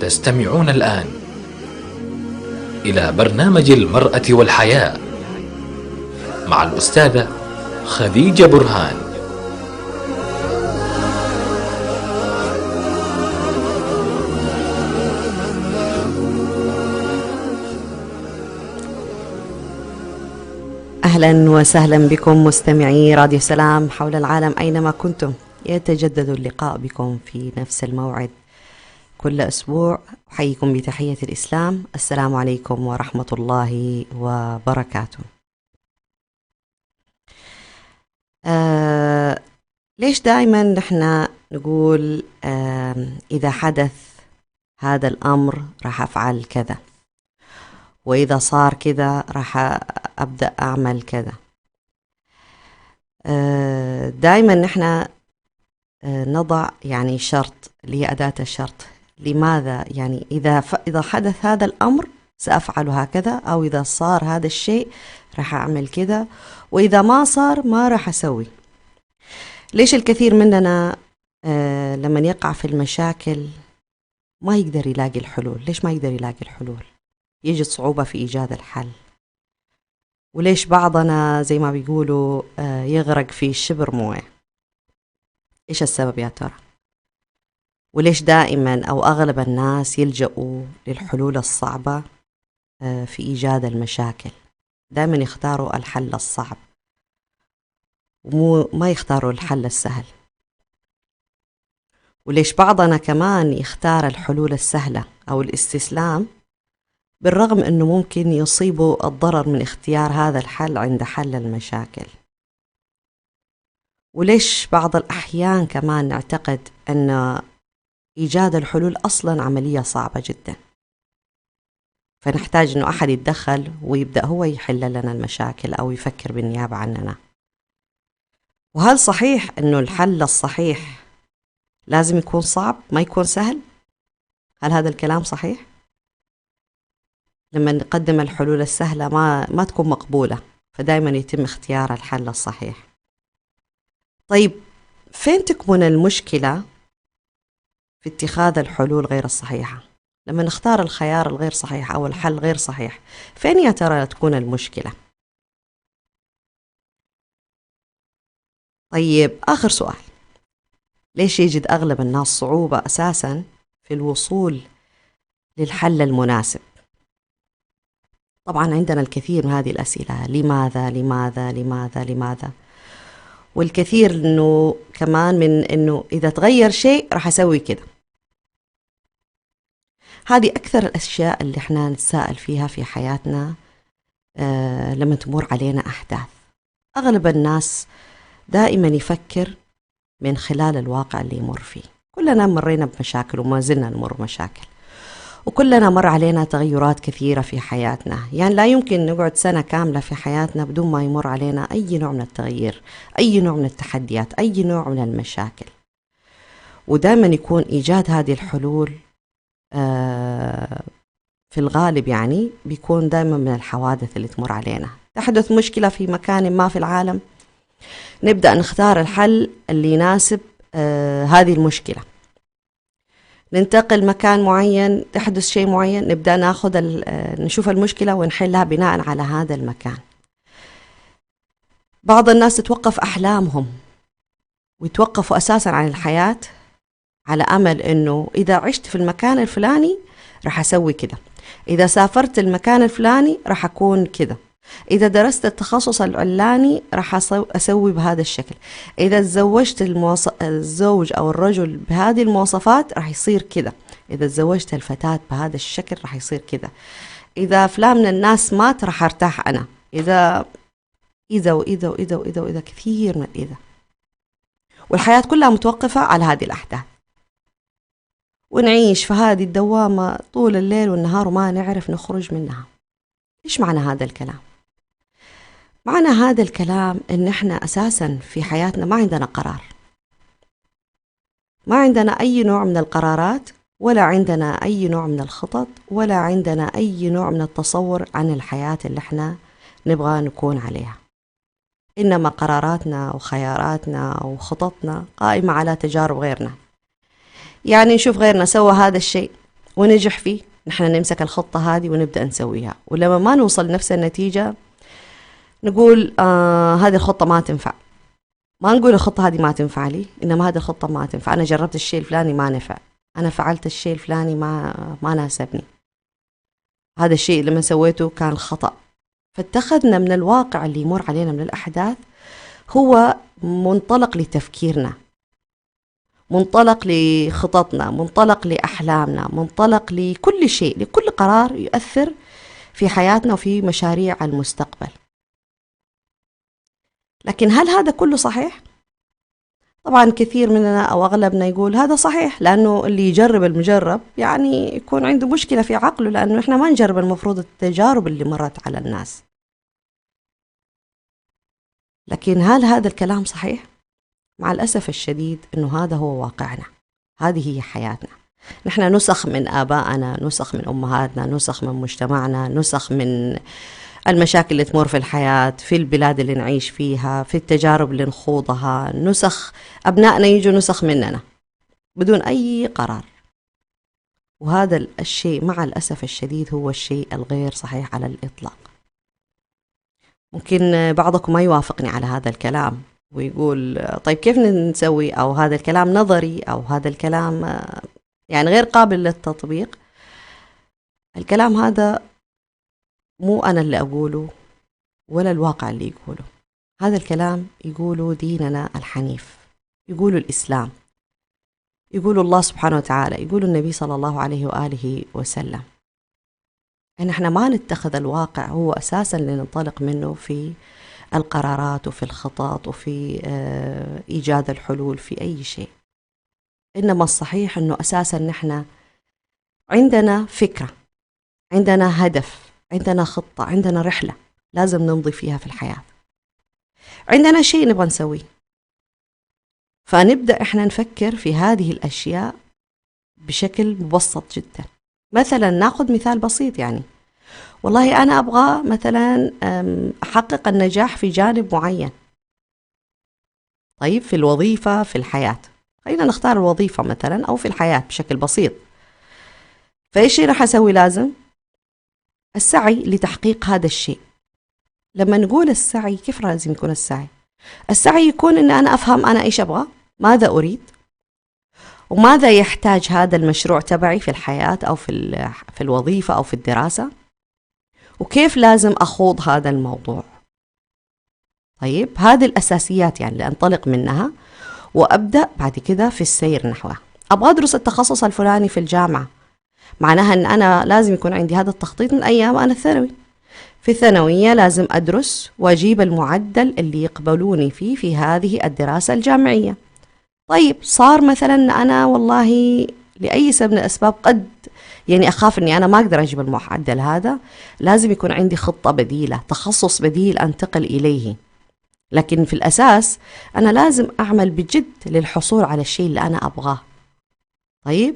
تستمعون الآن إلى برنامج المرأة والحياة مع الأستاذة خديجة برهان. أهلا وسهلا بكم مستمعي راديو سلام حول العالم أينما كنتم. يتجدد اللقاء بكم في نفس الموعد كل أسبوع. أحييكم بتحية الإسلام، السلام عليكم ورحمة الله وبركاته. ليش دائما نحن نقول إذا حدث هذا الأمر راح أفعل كذا، وإذا صار كذا راح أبدأ أعمل كذا؟ دائما نحن نضع يعني شرط اللي هي أداة الشرط. لماذا؟ يعني إذا حدث هذا الأمر سأفعل هكذا، أو إذا صار هذا الشيء راح أعمل كذا، وإذا ما صار ما راح أسوي. ليش الكثير مننا لما يقع في المشاكل ما يقدر يلاقي الحلول؟ ليش ما يقدر يلاقي الحلول؟ يجد صعوبة في إيجاد الحل. وليش بعضنا زي ما بيقولوا يغرق في شبر مويه؟ إيش السبب يا ترى؟ وليش دائما أو أغلب الناس يلجأوا للحلول الصعبة في إيجاد المشاكل؟ دائما يختاروا الحل الصعب وما يختاروا الحل السهل. وليش بعضنا كمان يختار الحلول السهلة أو الاستسلام، بالرغم أنه ممكن يصيبه الضرر من اختيار هذا الحل عند حل المشاكل؟ وليش بعض الأحيان كمان نعتقد أن إيجاد الحلول أصلا عملية صعبة جدا، فنحتاج أنه أحد يتدخل ويبدأ هو يحل لنا المشاكل أو يفكر بالنيابة عننا؟ وهل صحيح أنه الحل الصحيح لازم يكون صعب ما يكون سهل؟ هل هذا الكلام صحيح؟ لما نقدم الحلول السهلة ما تكون مقبولة، فدايما يتم اختيار الحل الصحيح. طيب، فين تكمن المشكلة في اتخاذ الحلول غير الصحيحة؟ لما نختار الخيار الغير صحيح أو الحل غير صحيح، فين يا ترى تكون المشكلة؟ طيب، آخر سؤال، ليش يجد أغلب الناس صعوبة أساساً في الوصول للحل المناسب؟ طبعاً عندنا الكثير من هذه الأسئلة، لماذا لماذا لماذا لماذا، والكثير إنه كمان من إنه إذا تغير شيء راح أسوي كذا. هذه أكثر الأشياء اللي إحنا نتساءل فيها في حياتنا لما تمر علينا أحداث. أغلب الناس دائما يفكر من خلال الواقع اللي يمر فيه. كلنا مرينا بمشاكل وما زلنا نمر بمشاكل، وكلنا مر علينا تغيرات كثيرة في حياتنا. يعني لا يمكن نقعد سنة كاملة في حياتنا بدون ما يمر علينا أي نوع من التغيير، أي نوع من التحديات، أي نوع من المشاكل. ودائما يكون إيجاد هذه الحلول في الغالب يعني بيكون دائما من الحوادث اللي تمر علينا. تحدث مشكلة في مكان ما في العالم، نبدأ نختار الحل اللي يناسب هذه المشكلة. ننتقل مكان معين، تحدث شيء معين، نبدأ ناخذ نشوف المشكلة ونحلها بناء على هذا المكان. بعض الناس تتوقف أحلامهم ويتوقفوا أساسا عن الحياة على أمل أنه إذا عشت في المكان الفلاني راح أسوي كذا، إذا سافرت المكان الفلاني راح أكون كذا، إذا درست التخصص العلاني راح أسوي بهذا الشكل، إذا تزوجت الزوج أو الرجل بهذه المواصفات راح يصير كذا، إذا تزوجت الفتاة بهذا الشكل راح يصير كذا، إذا فلان من الناس مات راح أرتاح أنا، إذا إذا وإذا وإذا وإذا وإذا، كثير من الإذا. والحياة كلها متوقفة على هذه الأحداث، ونعيش في هذه الدوامة طول الليل والنهار وما نعرف نخرج منها. إيش معنى هذا الكلام؟ معنى هذا الكلام إن إحنا أساساً في حياتنا ما عندنا قرار، ما عندنا أي نوع من القرارات، ولا عندنا أي نوع من الخطط، ولا عندنا أي نوع من التصور عن الحياة اللي إحنا نبغى نكون عليها. إنما قراراتنا وخياراتنا وخططنا قائمة على تجارب غيرنا. يعني نشوف غيرنا سوى هذا الشيء ونجح فيه نحن نمسك الخطة هذه ونبدأ نسويها، ولما ما نوصل نفس النتيجة نقول هذه الخطة ما تنفع. ما نقول الخطة هذه ما تنفع لي، إنما هذه الخطة ما تنفع، أنا جربت الشيء الفلاني ما نفع، أنا فعلت الشيء الفلاني ما ناسبني، هذا الشيء لما سويته كان خطأ. فاتخذنا من الواقع اللي يمر علينا من الأحداث هو منطلق لتفكيرنا، منطلق لخططنا، منطلق لأحلامنا، منطلق لكل شيء، لكل قرار يؤثر في حياتنا وفي مشاريع المستقبل. لكن هل هذا كله صحيح؟ طبعا كثير مننا أو أغلبنا يقول هذا صحيح، لأنه اللي يجرب المجرب يعني يكون عنده مشكلة في عقله، لأنه إحنا ما نجرب المفروض التجارب اللي مرت على الناس. لكن هل هذا الكلام صحيح؟ مع الأسف الشديد أنه هذا هو واقعنا، هذه هي حياتنا. نحن نسخ من آبائنا، نسخ من أمهاتنا، نسخ من مجتمعنا، نسخ من المشاكل اللي تمر في الحياة، في البلاد اللي نعيش فيها، في التجارب اللي نخوضها. نسخ أبنائنا يجوا نسخ مننا بدون أي قرار. وهذا الشيء مع الأسف الشديد هو الشيء الغير صحيح على الإطلاق. ممكن بعضكم ما يوافقني على هذا الكلام ويقول طيب كيف نسوي، أو هذا الكلام نظري، أو هذا الكلام يعني غير قابل للتطبيق. الكلام هذا مو أنا اللي أقوله ولا الواقع اللي يقوله، هذا الكلام يقوله ديننا الحنيف، يقوله الإسلام، يقوله الله سبحانه وتعالى، يقوله النبي صلى الله عليه وآله وسلم. إن إحنا ما نتخذ الواقع هو أساسا لننطلق منه في القرارات وفي الخطط وفي إيجاد الحلول في أي شيء. إنما الصحيح أنه أساسا نحن عندنا فكرة، عندنا هدف، عندنا خطة، عندنا رحلة لازم نمضي فيها في الحياة، عندنا شيء نبغى نسويه. فنبدأ إحنا نفكر في هذه الأشياء بشكل مبسط جدا. مثلا ناخذ مثال بسيط، يعني والله أنا أبغى مثلا أحقق النجاح في جانب معين، طيب في الوظيفة، في الحياة، خلينا نختار الوظيفة مثلا أو في الحياة بشكل بسيط. فإيش راح أسوي؟ لازم السعي لتحقيق هذا الشيء. لما نقول السعي، كيف لازم يكون السعي؟ السعي يكون إن أنا أفهم أنا إيش أبغى، ماذا أريد، وماذا يحتاج هذا المشروع تبعي في الحياة أو في الوظيفة أو في الدراسة، وكيف لازم أخوض هذا الموضوع. طيب هذه الأساسيات يعني اللي أنطلق منها وأبدأ بعد كده في السير نحوها. أبغى أدرس التخصص الفلاني في الجامعة، معناها أن أنا لازم يكون عندي هذا التخطيط من أيام أنا الثانوي. في الثانوية لازم أدرس وأجيب المعدل اللي يقبلوني فيه في هذه الدراسة الجامعية. طيب صار مثلا أنا والله لأي سبب من الأسباب قد يعني أخاف أني أنا ما أقدر أجيب المعدل هذا، لازم يكون عندي خطة بديلة، تخصص بديل أنتقل إليه. لكن في الأساس أنا لازم أعمل بجد للحصول على الشيء اللي أنا أبغاه. طيب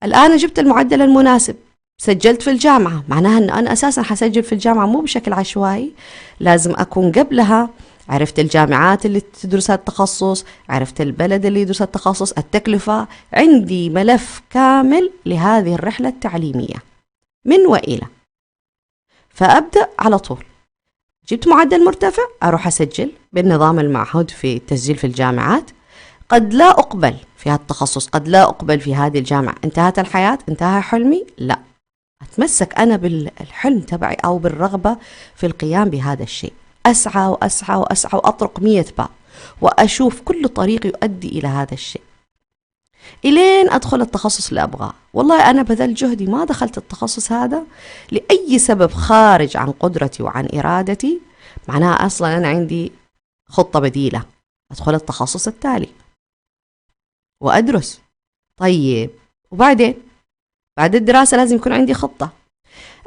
الآن جبت المعدل المناسب، سجلت في الجامعة، معناها أن أنا أساسا حسجل في الجامعة مو بشكل عشوائي، لازم أكون قبلها عرفت الجامعات اللي تدرس هذا التخصص، عرفت البلد اللي يدرس التخصص، التكلفة، عندي ملف كامل لهذه الرحلة التعليمية من وإلى. فأبدأ على طول، جبت معدل مرتفع أروح أسجل بالنظام المعهود في التسجيل في الجامعات. قد لا أقبل في هذا التخصص، قد لا أقبل في هذه الجامعة، انتهت الحياة، انتهى حلمي؟ لا، أتمسك أنا بالحلم تبعي أو بالرغبة في القيام بهذا الشيء. أسعى وأسعى وأسعى وأطرق 100 باب وأشوف كل طريق يؤدي إلى هذا الشيء إلين أدخل التخصص اللي أبغاه. والله أنا بذل جهدي ما دخلت التخصص هذا لأي سبب خارج عن قدرتي وعن إرادتي، معناها أصلا أنا عندي خطة بديلة، أدخل التخصص التالي وأدرس. طيب وبعدين بعد الدراسة لازم يكون عندي خطة.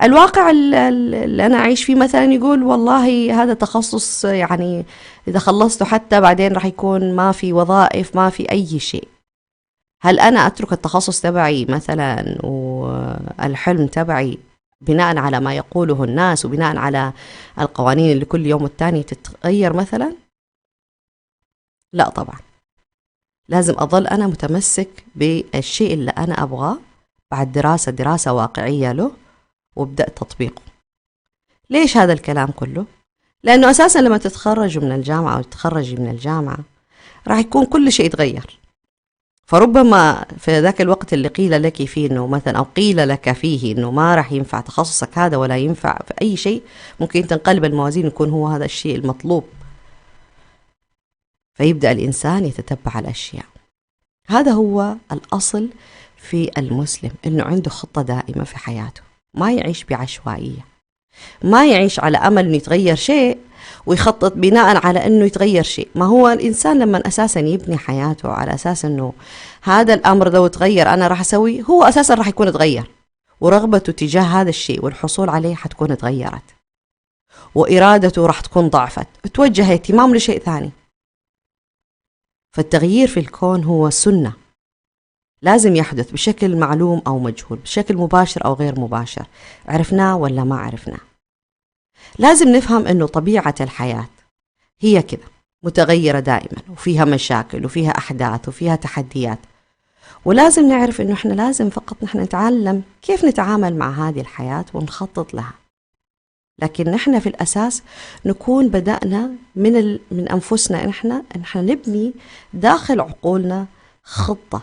الواقع اللي أنا أعيش فيه مثلا يقول والله هذا تخصص يعني إذا خلصته حتى بعدين راح يكون ما في وظائف، ما في أي شيء. هل أنا أترك التخصص تبعي مثلا والحلم تبعي بناء على ما يقوله الناس وبناء على القوانين اللي كل يوم والتاني تتغير مثلا؟ لا طبعا، لازم أظل أنا متمسك بالشيء اللي أنا أبغاه. بعد دراسة واقعية له وابدأ تطبيقه. ليش هذا الكلام كله؟ لأنه أساسا لما تتخرجوا من الجامعة أو تتخرجي من الجامعة راح يكون كل شيء يتغير. فربما في ذاك الوقت اللي قيل لك فيه إنه مثلا، أو قيل لك فيه إنه ما راح ينفع تخصصك هذا ولا ينفع في أي شيء، ممكن تنقلب الموازين ويكون هو هذا الشيء المطلوب. فيبدأ الإنسان يتتبع الأشياء. هذا هو الأصل في المسلم، إنه عنده خطة دائمة في حياته، ما يعيش بعشوائية، ما يعيش على أمل إنه يتغير شيء ويخطط بناء على أنه يتغير شيء. ما هو الإنسان لما أساسا يبني حياته على أساس أنه هذا الأمر لو تغير أنا راح أسوي، هو أساسا راح يكون تغير، ورغبته تجاه هذا الشيء والحصول عليه حتكون تغيرت، وإرادته راح تكون ضعفت، توجه اهتمام لشيء ثاني. فالتغيير في الكون هو سنة لازم يحدث بشكل معلوم أو مجهول، بشكل مباشر أو غير مباشر، عرفناه ولا ما عرفناه. لازم نفهم أنه طبيعة الحياة هي كذا، متغيرة دائما، وفيها مشاكل وفيها أحداث وفيها تحديات، ولازم نعرف أنه إحنا لازم فقط نحن نتعلم كيف نتعامل مع هذه الحياة ونخطط لها. لكن نحن في الأساس نكون بدأنا من أنفسنا، نحن نبني داخل عقولنا خطة.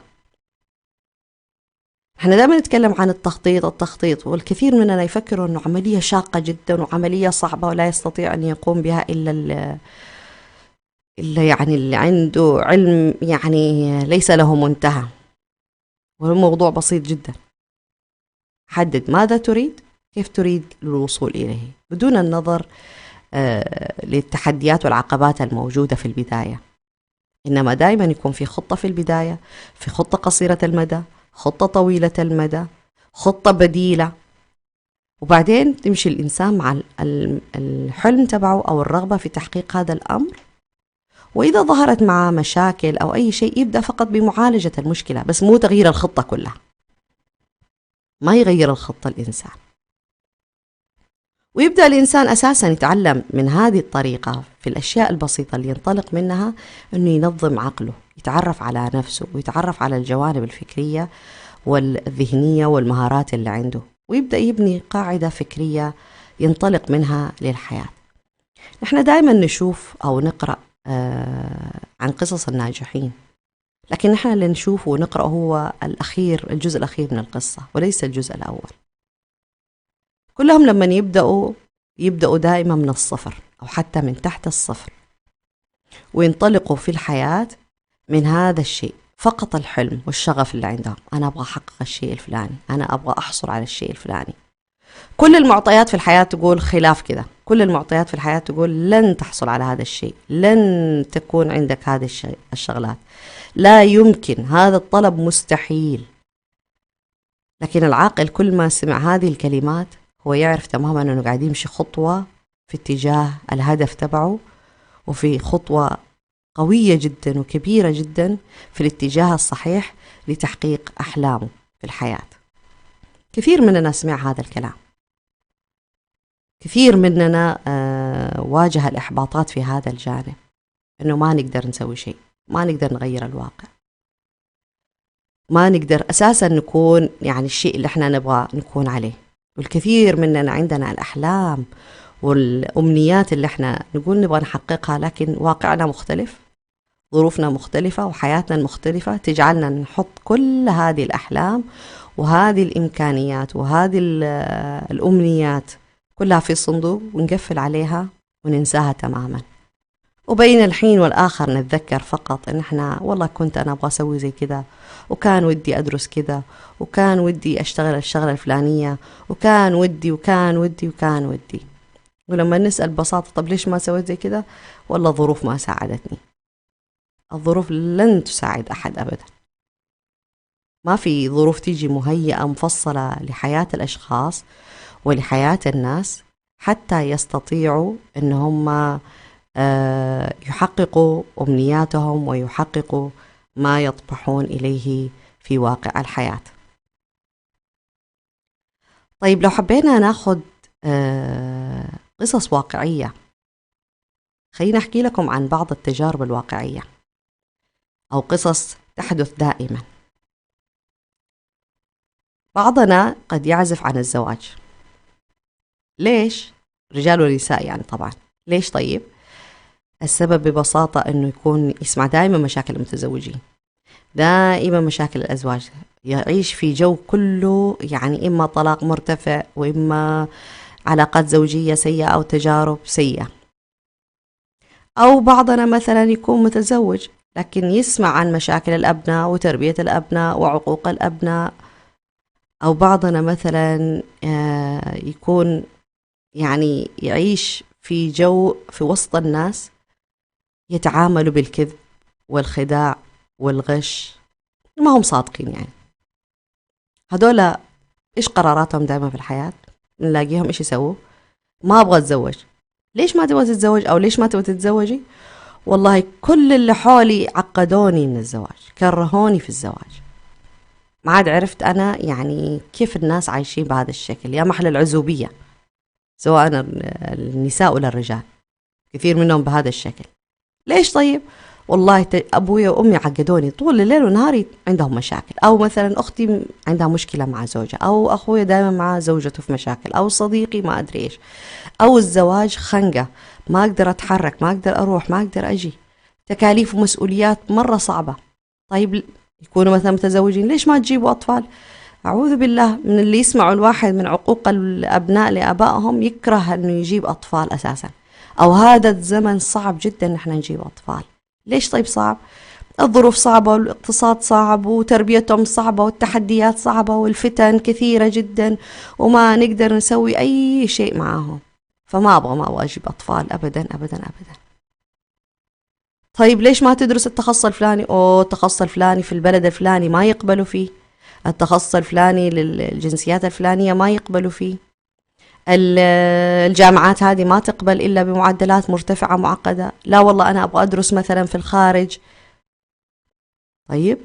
احنا دائما نتكلم عن التخطيط، والكثير مننا يفكروا أنه عملية شاقة جدا وعملية صعبة ولا يستطيع أن يقوم بها إلا يعني اللي عنده علم يعني ليس له منتهى. والموضوع بسيط جدا، حدد ماذا تريد، كيف تريد الوصول إليه، بدون النظر للتحديات والعقبات الموجودة في البداية. إنما دائما يكون في خطة في البداية، في خطة قصيرة المدى، خطة طويلة المدى، خطة بديلة، وبعدين تمشي الإنسان مع الحلم تبعه أو الرغبة في تحقيق هذا الأمر. وإذا ظهرت معه مشاكل أو أي شيء يبدأ فقط بمعالجة المشكلة، بس مو تغيير الخطة كلها. ما يغير الخطة الإنسان. ويبدأ الإنسان أساساً يتعلم من هذه الطريقة في الأشياء البسيطة اللي ينطلق منها أنه ينظم عقله، يتعرف على نفسه ويتعرف على الجوانب الفكرية والذهنية والمهارات اللي عنده، ويبدأ يبني قاعدة فكرية ينطلق منها للحياة. نحن دائما نشوف أو نقرأ عن قصص الناجحين، لكن نحن اللي نشوفه ونقرأ هو الأخير، الجزء الأخير من القصة وليس الجزء الأول. كلهم لما يبدأوا دائما من الصفر أو حتى من تحت الصفر، وينطلقوا في الحياة من هذا الشيء فقط، الحلم والشغف اللي عندهم. أنا أبغى أحقق الشيء الفلاني، أنا أبغى أحصل على الشيء الفلاني. كل المعطيات في الحياة تقول خلاف كذا، كل المعطيات في الحياة تقول لن تحصل على هذا الشيء، لن تكون عندك هذه الشغلات، لا يمكن، هذا الطلب مستحيل. لكن العاقل كل ما سمع هذه الكلمات هو يعرف تماما أنه قاعد يمشي خطوة في اتجاه الهدف تبعه، وفي خطوة قوية جدا وكبيرة جدا في الاتجاه الصحيح لتحقيق أحلامه في الحياة. كثير مننا سمع هذا الكلام، كثير مننا واجه الإحباطات في هذا الجانب، أنه ما نقدر نسوي شيء، ما نقدر نغير الواقع، ما نقدر أساسا نكون يعني الشيء اللي احنا نبغى نكون عليه. والكثير مننا عندنا الأحلام والأمنيات اللي احنا نقول نبغى نحققها، لكن واقعنا مختلف، ظروفنا مختلفة، وحياتنا المختلفة تجعلنا نحط كل هذه الأحلام وهذه الإمكانيات وهذه الأمنيات كلها في صندوق ونقفل عليها وننساها تماما. وبين الحين والآخر نتذكر فقط إن إحنا والله كنت أنا أبغى أسوي زي كذا، وكان ودي أدرس كذا، وكان ودي أشتغل الشغلة الفلانية، وكان ودي وكان ودي وكان ودي. ولما نسأل ببساطة طب ليش ما سويت زي كذا؟ والله الظروف ما ساعدتني. الظروف لن تساعد أحد أبدا. ما في ظروف تيجي مهيئة مفصلة لحياة الأشخاص ولحياة الناس حتى يستطيعوا إن هم يحققوا أمنياتهم ويحققوا ما يطمحون إليه في واقع الحياة. طيب لو حبينا ناخد قصص واقعية، خلينا أحكي لكم عن بعض التجارب الواقعية أو قصص تحدث دائما. بعضنا قد يعزف عن الزواج. ليش؟ رجال ونساء يعني طبعا. ليش طيب؟ السبب ببساطة أنه يكون يسمع دائما مشاكل المتزوجين، دائما مشاكل الأزواج، يعيش في جو كله يعني إما طلاق مرتفع وإما علاقات زوجية سيئة أو تجارب سيئة. أو بعضنا مثلا يكون متزوج لكن يسمع عن مشاكل الأبناء وتربية الأبناء وعقوق الأبناء. أو بعضنا مثلا يكون يعني يعيش في جو في وسط الناس يتعاملوا بالكذب والخداع والغش، ما هم صادقين يعني. هذولا إيش قراراتهم دائما في الحياة؟ نلاقيهم إيش يسووا؟ ما أبغى أتزوج. ليش ما تبغى تتزوج أو ليش ما تبغى تتزوجي؟ والله كل اللي حولي عقدوني من الزواج، كرهوني في الزواج، ما عاد عرفت أنا يعني كيف الناس عايشين بهذا الشكل. يا محل العزوبية، سواء النساء ولا الرجال، كثير منهم بهذا الشكل. ليش طيب؟ والله أبويا وأمي عقدوني طول الليل ونهاري عندهم مشاكل، أو مثلا أختي عندها مشكلة مع زوجها، أو أخويا دائما مع زوجته في مشاكل، أو صديقي ما أدري إيش، أو الزواج خنقة، ما أقدر أتحرك، ما أقدر أروح، ما أقدر أجي، تكاليف ومسؤوليات مرة صعبة. طيب يكونوا مثلا متزوجين، ليش ما تجيبوا أطفال؟ أعوذ بالله من اللي يسمعوا الواحد من عقوق الأبناء لآبائهم يكره أنه يجيب أطفال أساسا، أو هذا الزمن صعب جدا نحن نجيب أطفال. ليش طيب صعب؟ الظروف صعبة والاقتصاد صعب وتربيتهم صعبة والتحديات صعبة والفتن كثيرة جدا وما نقدر نسوي أي شيء معاهم، فما أبغى ما أبغى أجيب أطفال أبدا أبدا أبدا. طيب ليش ما تدرس التخصص الفلاني؟ أو التخصص الفلاني في البلد الفلاني ما يقبلوا فيه، التخصص الفلاني للجنسيات الفلانية ما يقبلوا فيه، الجامعات هذه ما تقبل إلا بمعدلات مرتفعة معقدة، لا والله أنا أبغى أدرس مثلا في الخارج. طيب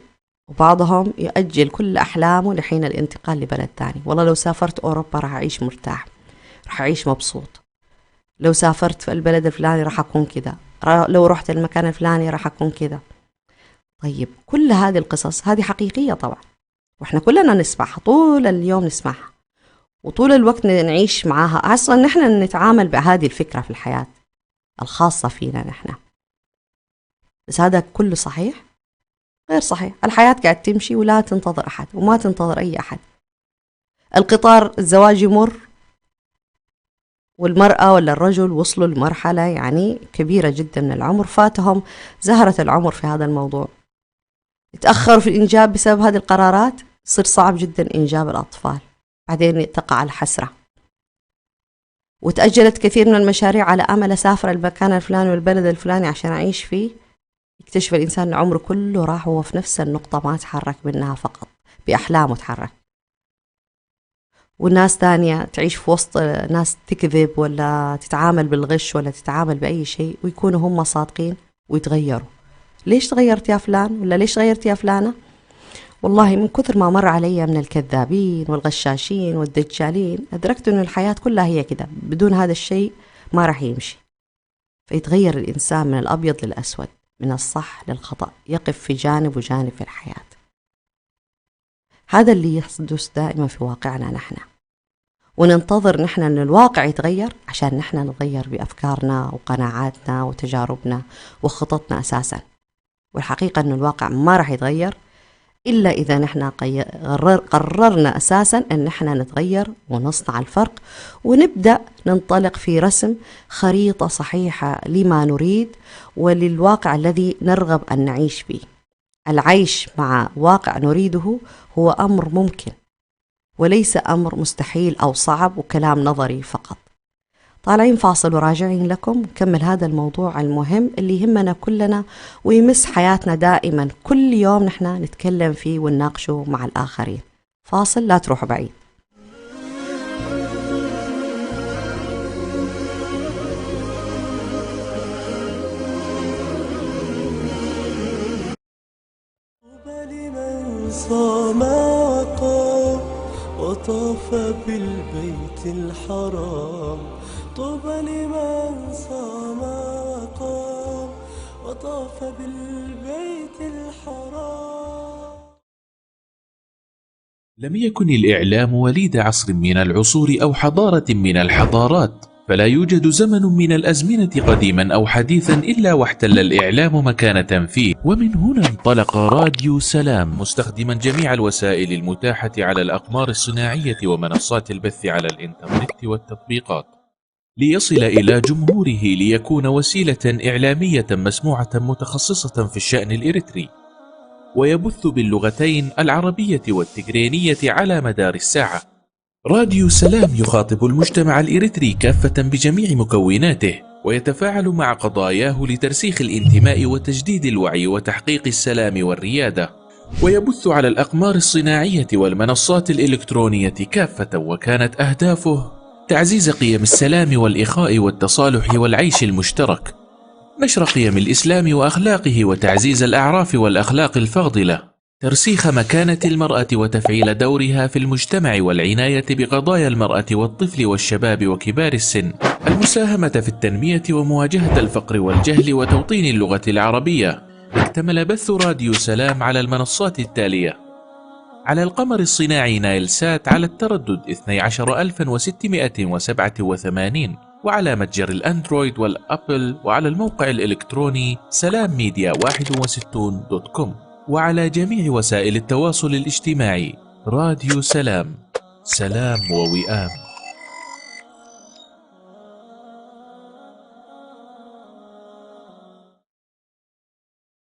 وبعضهم يؤجل كل أحلامه لحين الانتقال لبلد ثاني. والله لو سافرت أوروبا راح أعيش مرتاح، راح أعيش مبسوط، لو سافرت في البلد الفلاني راح أكون كذا، لو رحت المكان الفلاني راح أكون كذا. طيب كل هذه القصص هذه حقيقية طبعا، وإحنا كلنا نسمعها طول اليوم، نسمعها وطول الوقت نعيش معاها. أصلا نحن نتعامل بهذه الفكرة في الحياة الخاصة فينا نحن، بس هذا كله صحيح؟ غير صحيح. الحياة قاعد تمشي ولا تنتظر أحد وما تنتظر أي أحد. القطار الزواج يمر والمرأة ولا الرجل وصلوا لمرحلة يعني كبيرة جدا من العمر، فاتهم زهرة العمر في هذا الموضوع، تأخروا في الإنجاب بسبب هذه القرارات، يصير صعب جدا إنجاب الأطفال، بعدين تقع الحسرة. وتأجلت كثير من المشاريع على أمل أسافر المكان الفلاني والبلد الفلاني عشان أعيش فيه. يكتشف الإنسان أن عمره كله راح وهو في نفس النقطة، ما تحرك منها، فقط بأحلامه تحرك. والناس ثانية تعيش في وسط ناس تكذب ولا تتعامل بالغش ولا تتعامل بأي شيء، ويكونوا هم صادقين ويتغيروا. ليش تغيرت يا فلان؟ ولا ليش تغيرت يا فلانة؟ والله من كثر ما مر علي من الكذابين والغشاشين والدجالين أدركت أن الحياة كلها هي كذا، بدون هذا الشيء ما راح يمشي. فيتغير الإنسان من الأبيض للأسود، من الصح للخطأ، يقف في جانب وجانب في الحياة. هذا اللي يحدث دائما في واقعنا نحن، وننتظر نحن أن الواقع يتغير عشان نحن نغير بأفكارنا وقناعاتنا وتجاربنا وخططنا أساسا. والحقيقة أن الواقع ما راح يتغير إلا إذا نحن قررنا أساسا أن نحن نتغير ونصنع الفرق، ونبدأ ننطلق في رسم خريطة صحيحة لما نريد وللواقع الذي نرغب أن نعيش به. العيش مع واقع نريده هو أمر ممكن وليس أمر مستحيل أو صعب وكلام نظري فقط. طالعين فاصل وراجعين لكم نكمل هذا الموضوع المهم اللي يهمنا كلنا ويمس حياتنا دائما، كل يوم نحن نتكلم فيه ونناقشه مع الآخرين. فاصل، لا تروحوا بعيد. لمن صام وقام وطاف بالبيت الحرام، طوبى لمن صام وقام وطاف بالبيت الحرام. لم يكن الإعلام وليد عصر من العصور أو حضارة من الحضارات، فلا يوجد زمن من الأزمنة قديما أو حديثا إلا واحتل الإعلام مكانة فيه. ومن هنا انطلق راديو سلام مستخدما جميع الوسائل المتاحة على الأقمار الصناعية ومنصات البث على الإنترنت والتطبيقات ليصل إلى جمهوره، ليكون وسيلة إعلامية مسموعة متخصصة في الشأن الإريتري، ويبث باللغتين العربية والتجرينية على مدار الساعة. راديو سلام يخاطب المجتمع الإريتري كافة بجميع مكوناته، ويتفاعل مع قضاياه لترسيخ الانتماء وتجديد الوعي وتحقيق السلام والريادة، ويبث على الأقمار الصناعية والمنصات الإلكترونية كافة. وكانت أهدافه تعزيز قيم السلام والإخاء والتصالح والعيش المشترك، نشر قيم الإسلام وأخلاقه وتعزيز الأعراف والأخلاق الفاضلة، ترسيخ مكانة المرأة وتفعيل دورها في المجتمع والعناية بقضايا المرأة والطفل والشباب وكبار السن، المساهمة في التنمية ومواجهة الفقر والجهل وتوطين اللغة العربية. اكتمل بث راديو سلام على المنصات التالية: على القمر الصناعي نايل سات على التردد 12687، وعلى متجر الأندرويد والأبل، وعلى الموقع الإلكتروني سلام ميديا 61.com، وعلى جميع وسائل التواصل الاجتماعي. راديو سلام، سلام ووئام.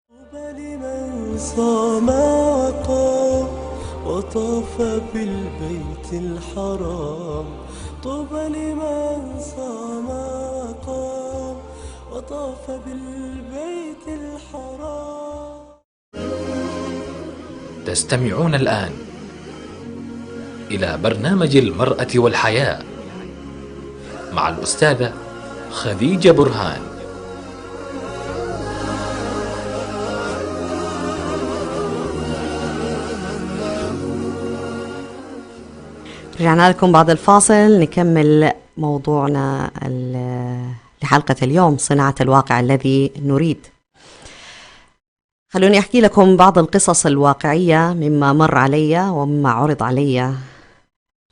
طوبى لمن صام وقام وطاف بالبيت الحرام، طوبى لمن صام وقام وطاف بالبيت الحرام. تستمعون الآن إلى برنامج المرأة والحياة مع الأستاذة خديجة برهان. رجعنا لكم بعد الفاصل نكمل موضوعنا لحلقة اليوم، صناعة الواقع الذي نريد. خلوني أحكي لكم بعض القصص الواقعية مما مر علي ومما عرض علي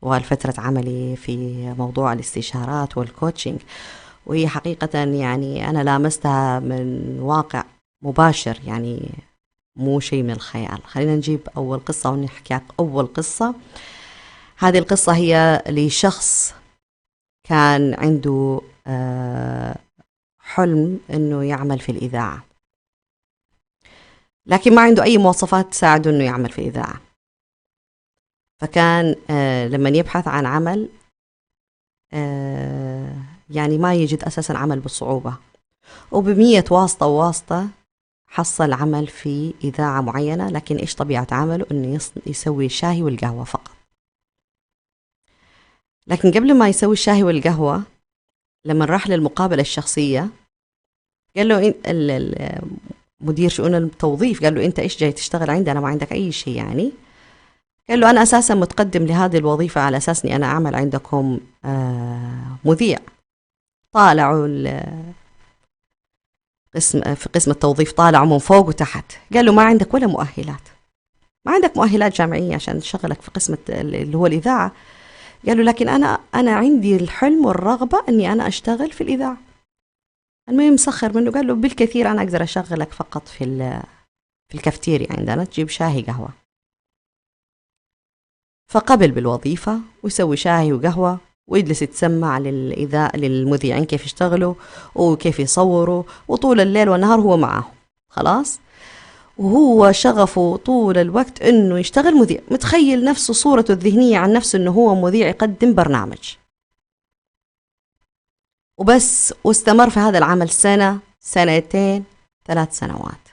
طوال فترة عملي في موضوع الاستشارات وال coaching، وهي حقيقة يعني أنا لامستها من واقع مباشر، يعني مو شيء من الخيال. خلينا نجيب أول قصة ونحكي أول قصة. هذه القصة هي لشخص كان عنده حلم أنه يعمل في الإذاعة، لكن ما عنده أي مواصفات تساعده أنه يعمل في الإذاعة. فكان لما يبحث عن عمل يعني ما يجد أساسا عمل بالصعوبة، وبمية واسطة وواسطة حصل عمل في إذاعة معينة. لكن إيش طبيعة عمله؟ أنه يسوي الشاي والقهوة فقط. لكن قبل ما يسوي الشاي والقهوة، لما راح للمقابلة الشخصية قال له مدير شؤون التوظيف، قال له أنت إيش جاي تشتغل عندنا، ما عندك أي شيء يعني. قال له أنا أساسا متقدم لهذه الوظيفة على أساس أني أنا أعمل عندكم مذيع. طالعوا في قسم التوظيف، طالعوا من فوق وتحت. قال له ما عندك ولا مؤهلات، ما عندك مؤهلات جامعية عشان تشغلك في قسم اللي هو الإذاعة. قال له لكن أنا عندي الحلم والرغبة أني أنا أشتغل في الإذاعة. المهم سخر منه، قال له بالكثير أنا أقدر أشغلك فقط في الكافتيريا عندنا، تجيب شاهي قهوة. فقبل بالوظيفة ويسوي شاهي وقهوة ويجلس يتسمع للمذيعين كيف يشتغلوا وكيف يصوروا، وطول الليل والنهار هو معاه خلاص. وهو شغفه طول الوقت إنه يشتغل مذيع، متخيل نفسه صورته الذهنية عن نفسه إنه هو مذيع يقدم برنامج وبس. واستمر في هذا العمل سنة، سنتين، 3 سنوات.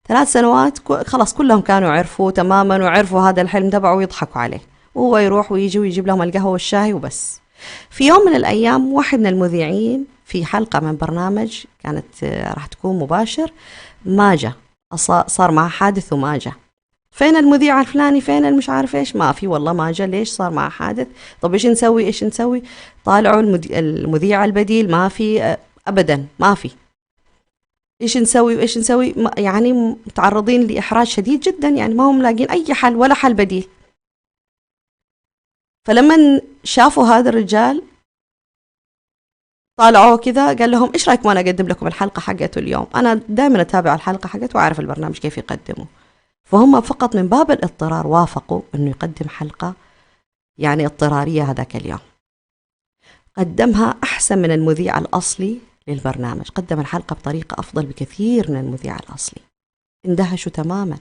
3 سنوات خلاص كلهم كانوا عرفوا تماما وعرفوا هذا الحلم تبعه ويضحكوا عليه، وهو يروح ويجي ويجيب لهم القهوة والشاي وبس. في يوم من الأيام واحد من المذيعين في حلقة من برنامج كانت راح تكون مباشر ما جاء، صار معه حادث وما جاء. فين المذيع الفلاني، فين المش عارف ايش، ما في والله ما جاء، ليش صار معه حادث، طب ايش نسوي ايش نسوي. طالعوا المذيع البديل ما في ابدا، ما في، ايش نسوي وايش نسوي، يعني متعرضين لاحراج شديد جدا، يعني ما هم لاقين اي حل ولا حل بديل. فلما شافوا هذا الرجال طالعوه كذا، قال لهم إيش رأيكم أنا أقدم لكم الحلقة حقته اليوم؟ أنا دائما أتابع الحلقة حقته وأعرف البرنامج كيف يقدمه. فهم فقط من باب الاضطرار وافقوا أنه يقدم حلقة يعني اضطرارية هذاك اليوم. قدمها أحسن من المذيع الأصلي للبرنامج، قدم الحلقة بطريقة أفضل بكثير من المذيع الأصلي. اندهشوا تماما.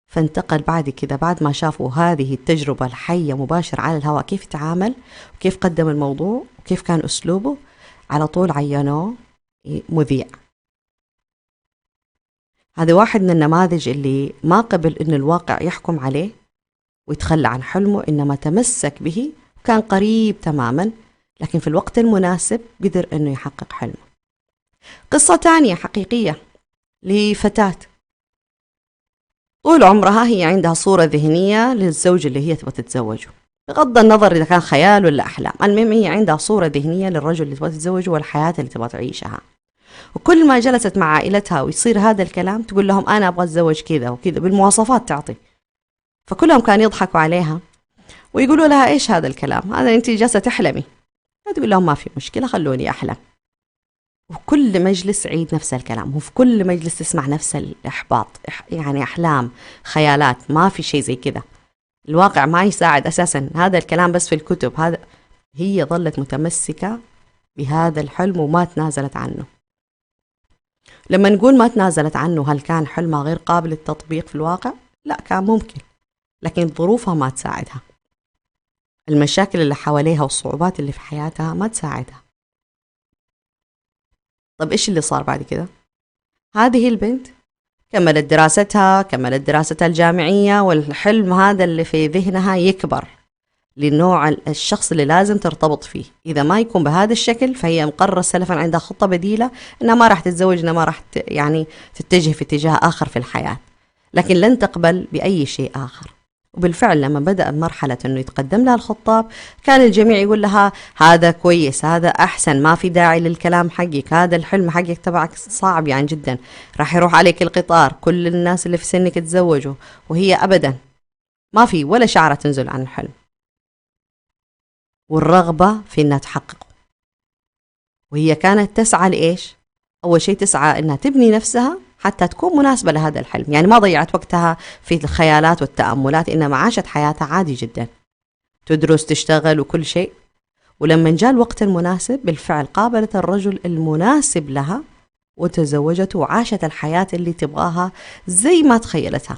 فانتقل بعد كذا، بعد ما شافوا هذه التجربة الحية مباشرة على الهواء كيف تعامل وكيف قدم الموضوع وكيف كان أسلوبه، على طول عينوه مذيع. هذا واحد من النماذج اللي ما قبل إن الواقع يحكم عليه ويتخلى عن حلمه، إنما تمسك به وكان قريب تماما، لكن في الوقت المناسب قدر إنه يحقق حلمه. قصة تانية حقيقية لفتاة طول عمرها هي عندها صورة ذهنية للزوج اللي هي تبغى تتزوجه، بغض النظر إذا كان خيال ولا أحلام، المهم هي عندها صورة ذهنية للرجل اللي تبغى تتزوجه والحياة اللي تبغى تعيشها. وكل ما جلست مع عائلتها ويصير هذا الكلام تقول لهم أنا أبغى أتزوج كذا وكذا، بالمواصفات تعطي. فكلهم كانوا يضحكوا عليها ويقولوا لها إيش هذا الكلام، هذا أنت جالسة تحلمي. تقول لهم ما في مشكلة، خلوني أحلم. وكل مجلس عيد نفس الكلام، وفي كل مجلس تسمع نفس الإحباط، يعني أحلام، خيالات، ما في شيء زي كذا، الواقع ما يساعد أساسا، هذا الكلام بس في الكتب. هذا هي ظلت متمسكة بهذا الحلم وما تنازلت عنه. لما نقول ما تنازلت عنه، هل كان حلمها غير قابل للتطبيق في الواقع؟ لا، كان ممكن، لكن ظروفها ما تساعدها، المشاكل اللي حواليها والصعوبات اللي في حياتها ما تساعدها. طب إيش اللي صار بعد كده؟ هذه البنت كملت دراستها، كملت دراستها الجامعية، والحلم هذا اللي في ذهنها يكبر لنوع الشخص اللي لازم ترتبط فيه. إذا ما يكون بهذا الشكل فهي مقررة سلفا عندها خطة بديلة إنها ما راح تتزوج، إنها ما راح يعني تتجه في اتجاه آخر في الحياة، لكن لن تقبل بأي شيء آخر. وبالفعل لما بدأ مرحلة أنه يتقدم لها الخطاب كان الجميع يقول لها هذا كويس، هذا أحسن، ما في داعي للكلام حقك، هذا الحلم حقك تبعك صعب يعني جدا، راح يروح عليك القطار، كل الناس اللي في سنك تزوجوا. وهي أبدا ما في ولا شعرة تنزل عن الحلم والرغبة في أنها تحققه. وهي كانت تسعى لإيش؟ أول شيء تسعى أنها تبني نفسها حتى تكون مناسبة لهذا الحلم، يعني ما ضيعت وقتها في الخيالات والتأملات، إنما عاشت حياتها عادي جدا، تدرس، تشتغل وكل شيء. ولما جاء الوقت المناسب بالفعل قابلت الرجل المناسب لها وتزوجته وعاشت الحياة اللي تبغاها زي ما تخيلتها.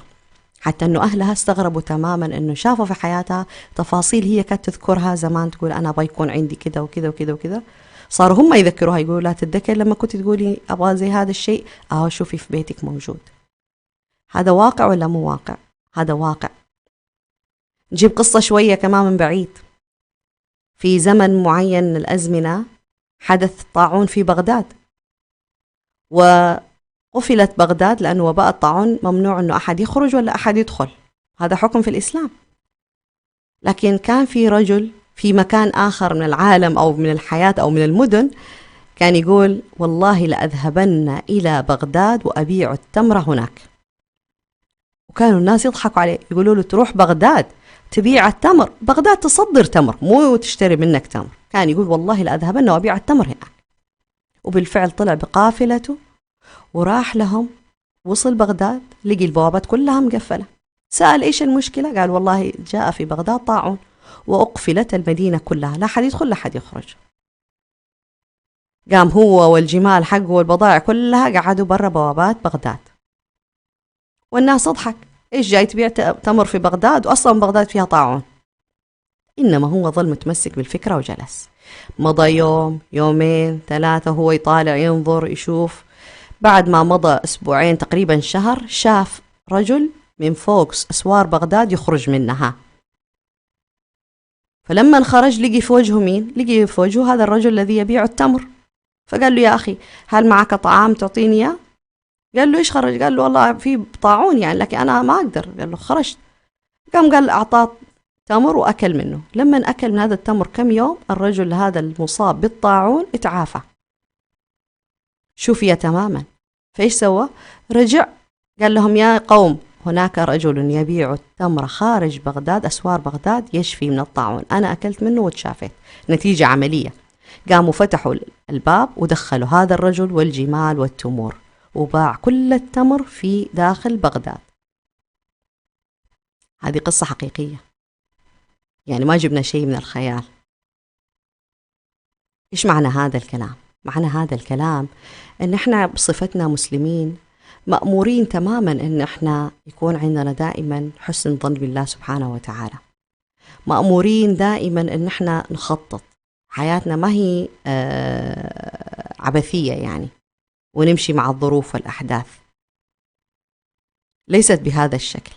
حتى أنه أهلها استغربوا تماما أنه شافوا في حياتها تفاصيل هي كانت تذكرها زمان، تقول أنا أبغى يكون عندي كذا وكذا وكذا وكذا. صاروا هم يذكروها، يقولوا لا تتذكر لما كنت تقولي أبغى زي هذا الشيء، أهو شوفي في بيتك موجود. هذا واقع ولا مو واقع؟ هذا واقع. نجيب قصة شوية كمان من بعيد. في زمن معين من الأزمنة حدث طاعون في بغداد، وقفلت بغداد لأنه وباء الطاعون ممنوع أنه أحد يخرج ولا أحد يدخل، هذا حكم في الإسلام. لكن كان في رجل في مكان آخر من العالم أو من الحياة أو من المدن كان يقول والله لأذهبن إلى بغداد وأبيع التمر هناك. وكانوا الناس يضحكوا عليه، يقولوا له تروح بغداد تبيع التمر، بغداد تصدر تمر مو تشتري منك تمر. كان يقول والله لأذهبن وأبيع التمر هناك. وبالفعل طلع بقافلته وراح لهم، وصل بغداد لقي البوابات كلها مقفلة. سأل إيش المشكلة؟ قال والله جاء في بغداد طاعون وأقفلت المدينة كلها، لا حد يدخل لا حد يخرج. قام هو والجمال حقه والبضائع كلها قعدوا برا بوابات بغداد، والناس تضحك، إيش جاي تبيع تمر في بغداد وأصلا بغداد فيها طاعون؟ إنما هو ظل متمسك بالفكرة وجلس. مضى يوم، يومين، ثلاثة، هو يطالع ينظر يشوف. بعد ما مضى أسبوعين تقريبا شهر، شاف رجل من فوق أسوار بغداد يخرج منها. فلما خرج لقي في وجهه مين؟ لقي في وجهه هذا الرجل الذي يبيع التمر. فقال له يا أخي هل معك طعام تعطيني إياه؟ قال له إيش خرج؟ قال له والله في طاعون يعني، لكن أنا ما أقدر. قال له خرجت. قام قال أعطاه تمر وأكل منه. لما أكل من هذا التمر كم يوم، الرجل هذا المصاب بالطاعون اتعافى، شفي تماما. فإيش سوى؟ رجع قال لهم يا قوم هناك رجل يبيع التمر خارج بغداد، أسوار بغداد، يشفي من الطاعون، أنا أكلت منه وتشافيت. نتيجة عملية. قاموا فتحوا الباب ودخلوا هذا الرجل والجمال والتمور، وباع كل التمر في داخل بغداد. هذه قصة حقيقية، يعني ما جبنا شيء من الخيال. إيش معنى هذا الكلام؟ معنى هذا الكلام إن إحنا بصفتنا مسلمين مأمورين تماما إن إحنا يكون عندنا دائما حسن ظن بالله سبحانه وتعالى، مأمورين دائما إن إحنا نخطط حياتنا، ما هي عبثية يعني، ونمشي مع الظروف والأحداث، ليست بهذا الشكل.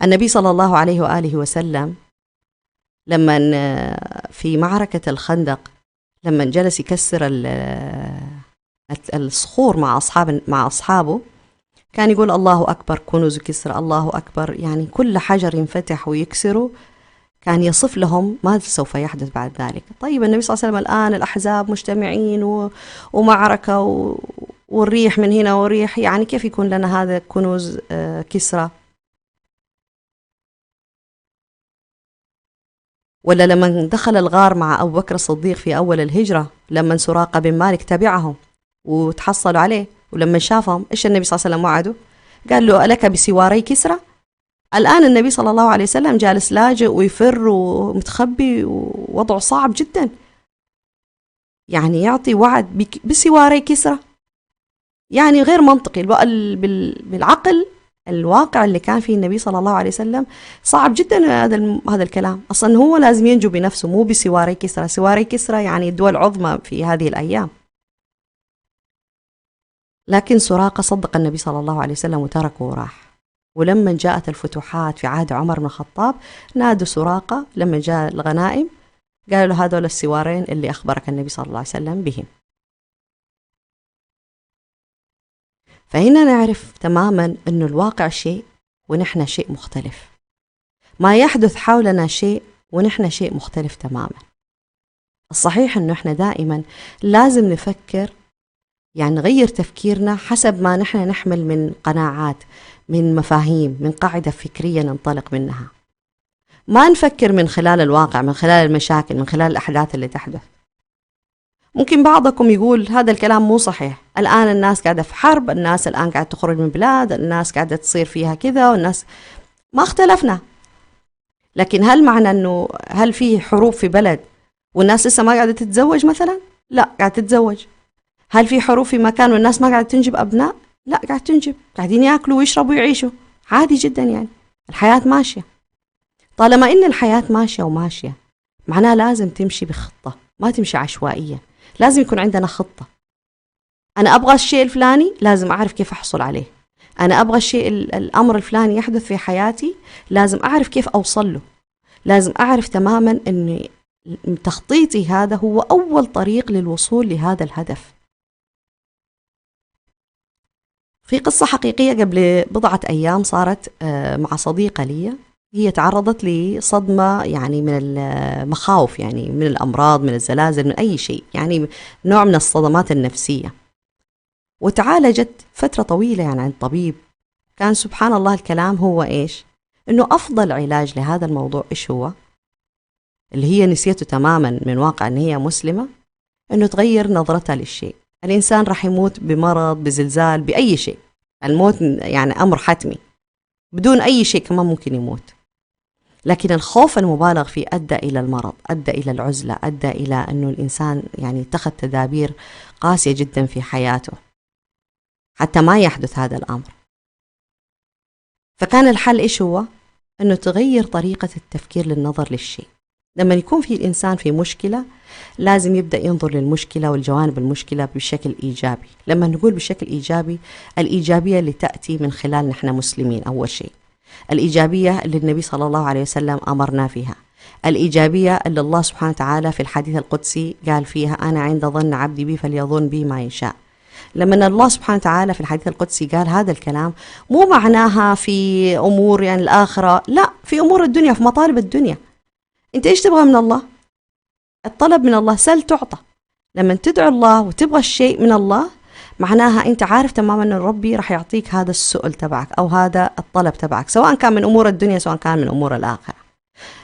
النبي صلى الله عليه وآله وسلم لما في معركة الخندق، لما جلس يكسر الصخور مع أصحابه، كان يقول الله أكبر كنوز كسرى، الله أكبر، يعني كل حجر ينفتح ويكسره كان يصف لهم ما سوف يحدث بعد ذلك. طيب النبي صلى الله عليه وسلم الآن الأحزاب مجتمعين ومعركة والريح من هنا والريح، يعني كيف يكون لنا هذا كنوز كسرى؟ ولا لما دخل الغار مع أبو بكر الصديق في أول الهجرة، لما سراقة بن مالك تبعهم وتحصلوا عليه، ولما شافهم إيش النبي صلى الله عليه وسلم وعده؟ قال له ألك بسواري كسرى؟ الآن النبي صلى الله عليه وسلم جالس لاجئ ويفر ومتخبي ووضعه صعب جدا، يعني يعطي وعد بسواري كسرى، يعني غير منطقي بالعقل. الواقع اللي كان فيه النبي صلى الله عليه وسلم صعب جدا هذا الكلام. أصلا هو لازم ينجو بنفسه، مو بسواري كسرى. سواري كسرى يعني الدول العظمى في هذه الأيام. لكن سراقة صدق النبي صلى الله عليه وسلم وتركه وراح. ولما جاءت الفتوحات في عهد عمر بن الخطاب نادوا سراقة، لما جاء الغنائم قالوا له هذول السوارين اللي أخبرك النبي صلى الله عليه وسلم بهم. فهنا نعرف تماما أنه الواقع شيء ونحن شيء مختلف، ما يحدث حولنا شيء ونحن شيء مختلف تماما. الصحيح أنه إحنا دائما لازم نفكر، يعني نغير تفكيرنا حسب ما نحن نحمل من قناعات، من مفاهيم، من قاعدة فكرية ننطلق منها. ما نفكر من خلال الواقع، من خلال المشاكل، من خلال الأحداث اللي تحدث. ممكن بعضكم يقول هذا الكلام مو صحيح، الآن الناس قاعدة في حرب، الناس الآن قاعدة تخرج من بلاد، الناس قاعدة تصير فيها كذا، والناس ما اختلفنا. لكن هل معنى أنه هل في حروب في بلد والناس لسه ما قاعدة تتزوج مثلا؟ لا، قاعدة تتزوج. هل في حروب في مكان والناس ما قاعدة تنجب أبناء؟ لا، قاعدة تنجب، قاعدين يأكلوا ويشربوا ويعيشوا عادي جدا، يعني الحياة ماشية. طالما إن الحياة ماشية وماشية، معناها لازم تمشي بخطة، ما تمشي عشوائية. لازم يكون عندنا خطة. أنا أبغى الشيء الفلاني، لازم أعرف كيف أحصل عليه. أنا أبغى الشيء الأمر الفلاني يحدث في حياتي، لازم أعرف كيف أوصل له. لازم أعرف تماما أن تخطيطي هذا هو أول طريق للوصول لهذا الهدف. في قصة حقيقية قبل بضعة أيام صارت مع صديقة لي، هي تعرضت لصدمة يعني من المخاوف، يعني من الأمراض، من الزلازل، من أي شيء، يعني نوع من الصدمات النفسية، وتعالجت فترة طويلة يعني عند طبيب. كان سبحان الله الكلام هو إيش؟ إنه أفضل علاج لهذا الموضوع إيش هو؟ اللي هي نسيته تماما من واقع إن هي مسلمة، إنه تغير نظرتها للشيء. الإنسان راح يموت بمرض، بزلزال، بأي شيء، الموت يعني أمر حتمي، بدون أي شيء كمان ممكن يموت. لكن الخوف المبالغ فيه أدى إلى المرض، أدى إلى العزلة، أدى إلى أنه الإنسان يعني اتخذ تدابير قاسية جدا في حياته حتى ما يحدث هذا الأمر. فكان الحل إيش هو؟ أنه تغير طريقة التفكير للنظر للشيء. لما يكون في الإنسان في مشكلة لازم يبدأ ينظر للمشكلة والجوانب المشكلة بشكل إيجابي. لما نقول بشكل إيجابي، الإيجابية اللي تأتي من خلال نحن مسلمين أول شيء، الإيجابية اللي النبي صلى الله عليه وسلم أمرنا فيها، الإيجابية اللي الله سبحانه وتعالى في الحديث القدسي قال فيها أنا عند ظن عبدي بي فليظن بي ما يشاء. لما الله سبحانه وتعالى في الحديث القدسي قال هذا الكلام، مو معناها في أمور يعني الآخرة، لا، في أمور الدنيا، في مطالب الدنيا. أنت إيش تبغى من الله؟ الطلب من الله سل تعطى. لما تدعو الله وتبغى الشيء من الله، معناها أنت عارف تماما أن ربي راح يعطيك هذا السؤال تبعك أو هذا الطلب تبعك، سواء كان من أمور الدنيا سواء كان من أمور الآخرة.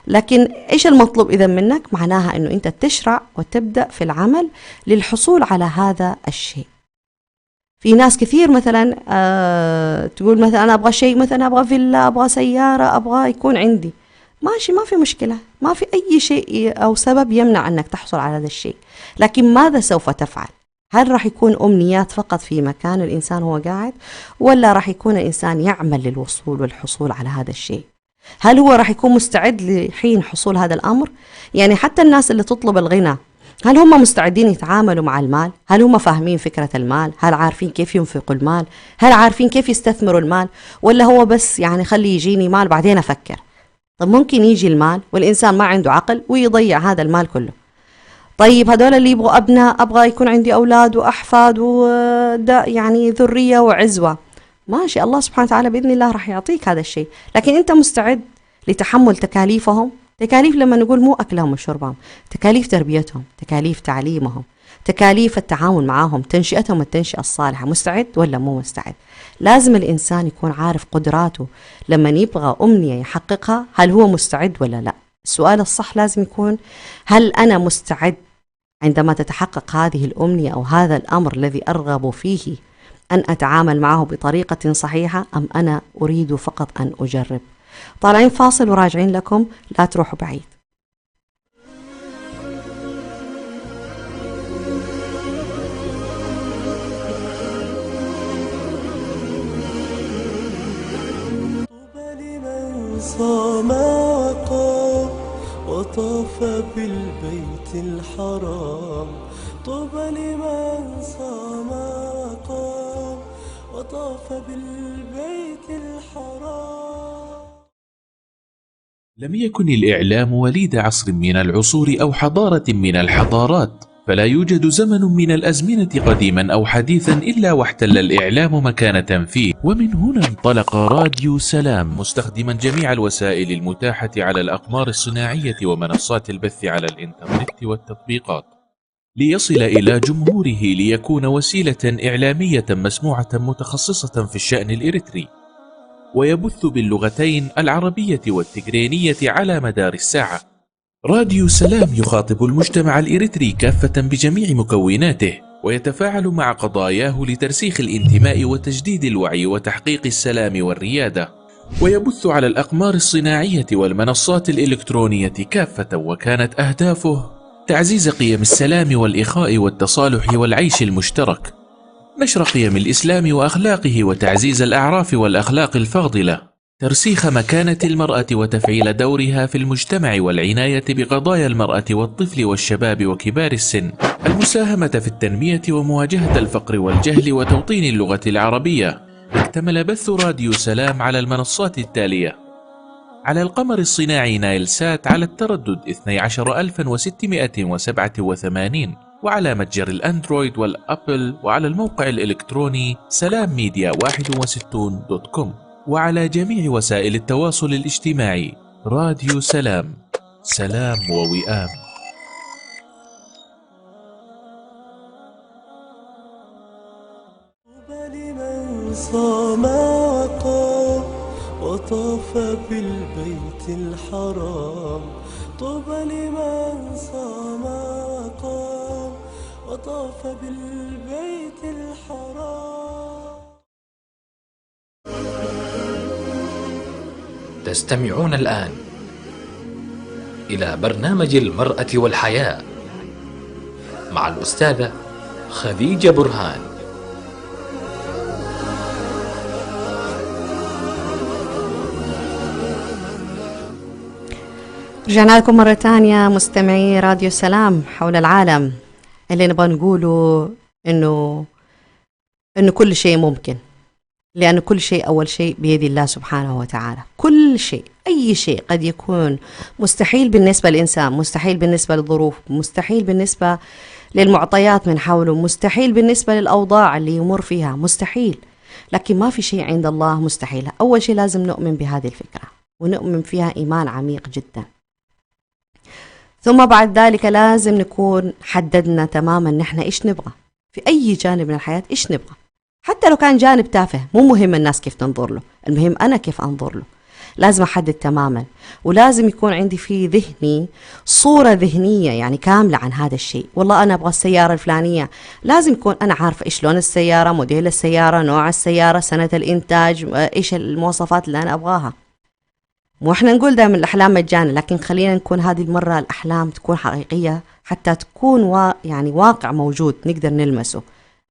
لكن إيش المطلوب إذا منك؟ معناها أنه أنت تشرع وتبدأ في العمل للحصول على هذا الشيء. في ناس كثير مثلا تقول مثلا أنا أبغى شيء، مثلا أبغى فيلا، أبغى سيارة، أبغى يكون عندي. ماشي، ما في مشكلة، ما في أي شيء أو سبب يمنع أنك تحصل على هذا الشيء، لكن ماذا سوف تفعل؟ هل راح يكون أمنيات فقط في مكان الإنسان هو قاعد، ولا راح يكون الإنسان يعمل للوصول والحصول على هذا الشيء؟ هل هو راح يكون مستعد لحين حصول هذا الأمر؟ يعني حتى الناس اللي تطلب الغنى، هل هم مستعدين يتعاملوا مع المال؟ هل هم فاهمين فكرة المال؟ هل عارفين كيف ينفقوا المال؟ هل عارفين كيف يستثمروا المال؟ ولا هو بس يعني خلي يجيني مال بعدين أفكر؟ طب ممكن يجي المال والإنسان ما عنده عقل ويضيع هذا المال كله. طيب هذول اللي يبغوا أبناء، أبغى يكون عندي أولاد وأحفاد ودا يعني ذرية وعزوة، ماشي، الله سبحانه وتعالى بإذن الله راح يعطيك هذا الشيء، لكن أنت مستعد لتحمل تكاليفهم؟ تكاليف لما نقول مو أكلهم وشربهم، تكاليف تربيتهم، تكاليف تعليمهم، تكاليف التعاون معهم، تنشئتهم التنشئة الصالحة. مستعد ولا مو مستعد؟ لازم الإنسان يكون عارف قدراته لما يبغى أمنية يحققها، هل هو مستعد ولا لا؟ السؤال الصح لازم يكون هل أنا مستعد عندما تتحقق هذه الأمنية أو هذا الأمر الذي أرغب فيه أن أتعامل معه بطريقة صحيحة، أم أنا أريد فقط أن أجرب؟ طالعين فاصل وراجعين لكم، لا تروحوا بعيد. طوبى لمن صام وقام وطاف بالبيت الحرام، طوبى لمن صام وقام وطاف بالبيت الحرام. لم يكن الإعلام وليد عصر من العصور أو حضارة من الحضارات، فلا يوجد زمن من الأزمنة قديما أو حديثا إلا واحتل الإعلام مكانة فيه. ومن هنا انطلق راديو سلام مستخدما جميع الوسائل المتاحة على الأقمار الصناعية ومنصات البث على الإنترنت والتطبيقات ليصل إلى جمهوره، ليكون وسيلة إعلامية مسموعة متخصصة في الشأن الإريتري، ويبث باللغتين العربية والتجرينية على مدار الساعة. راديو سلام يخاطب المجتمع الإريتري كافة بجميع مكوناته، ويتفاعل مع قضاياه لترسيخ الانتماء وتجديد الوعي وتحقيق السلام والريادة، ويبث على الأقمار الصناعية والمنصات الإلكترونية كافة. وكانت أهدافه تعزيز قيم السلام والإخاء والتصالح والعيش المشترك، نشر قيم الإسلام وأخلاقه وتعزيز الأعراف والأخلاق الفاضلة، ترسيخ مكانة المرأة وتفعيل دورها في المجتمع والعناية بقضايا المرأة والطفل والشباب وكبار السن، المساهمة في التنمية ومواجهة الفقر والجهل وتوطين اللغة العربية. اكتمل بث راديو سلام على المنصات التالية: على القمر الصناعي نايل سات على التردد 12687، وعلى متجر الأندرويد والأبل، وعلى الموقع الإلكتروني سلام ميديا 61.com، وعلى جميع وسائل التواصل الاجتماعي. راديو سلام، سلام ووئام. طوبى لمن صام وقام وطاف بالبيت الحرام، طوبى لمن صام وقام وطاف بالبيت الحرام. تستمعون الآن إلى برنامج المرأة والحياة مع الأستاذة خديجة برهان. رجعنا لكم مرة تانية مستمعي راديو سلام حول العالم. اللي نبغى نقوله إنه كل شيء ممكن، لأن كل شيء أول شيء بيد الله سبحانه وتعالى. كل شيء، أي شيء قد يكون مستحيل بالنسبة للإنسان، مستحيل بالنسبة للظروف، مستحيل بالنسبة للمعطيات من حوله، مستحيل بالنسبة للأوضاع اللي يمر فيها، مستحيل. لكن ما في شيء عند الله مستحيل. أول شيء لازم نؤمن بهذه الفكرة ونؤمن فيها إيمان عميق جدا. ثم بعد ذلك لازم نكون حددنا تماما نحن إيش نبغى. في أي جانب من الحياة إيش نبغى، حتى لو كان جانب تافه، مو مهم الناس كيف تنظر له، المهم أنا كيف أنظر له. لازم أحدد تماما، ولازم يكون عندي في ذهني صورة ذهنية يعني كاملة عن هذا الشيء. والله أنا أبغى السيارة الفلانية، لازم يكون أنا عارفة إيش لون السيارة، موديل السيارة، نوع السيارة، سنة الإنتاج، إيش المواصفات اللي أنا أبغاها. مو إحنا نقول دائما الأحلام مجانا، لكن خلينا نكون هذه المرة الأحلام تكون حقيقية، حتى تكون يعني واقع موجود نقدر نلمسه،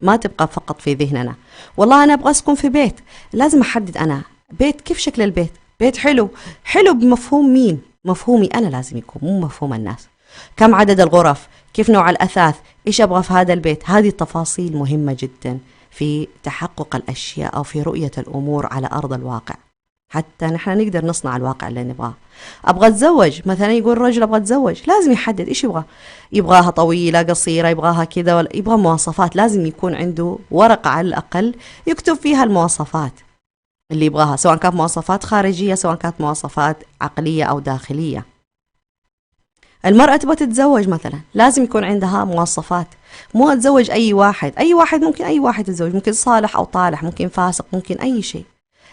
ما تبقى فقط في ذهننا. والله أنا أبغى أسكن في بيت، لازم أحدد أنا بيت كيف شكل البيت، بيت حلو، حلو بمفهوم مين؟ مفهومي أنا لازم يكون، مو مفهوم الناس. كم عدد الغرف، كيف نوع الأثاث، إيش أبغى في هذا البيت. هذه التفاصيل مهمة جدا في تحقق الأشياء أو في رؤية الأمور على أرض الواقع، حتى نحن نقدر نصنع الواقع اللي نبغاه. أبغى أتزوج مثلا، يقول الرجل أبغى أتزوج، لازم يحدد إيش يبغى، يبغاها طويلة قصيرة، يبغاها كذا، ولا يبغى مواصفات. لازم يكون عنده ورقة على الأقل يكتب فيها المواصفات اللي يبغاها، سواء كانت مواصفات خارجية، سواء كانت مواصفات عقلية أو داخلية. المرأة تبغى تتزوج مثلا، لازم يكون عندها مواصفات، مو أتزوج أي واحد، أي واحد ممكن أي واحد يتزوج، ممكن صالح أو طالح، ممكن فاسق، ممكن أي شيء.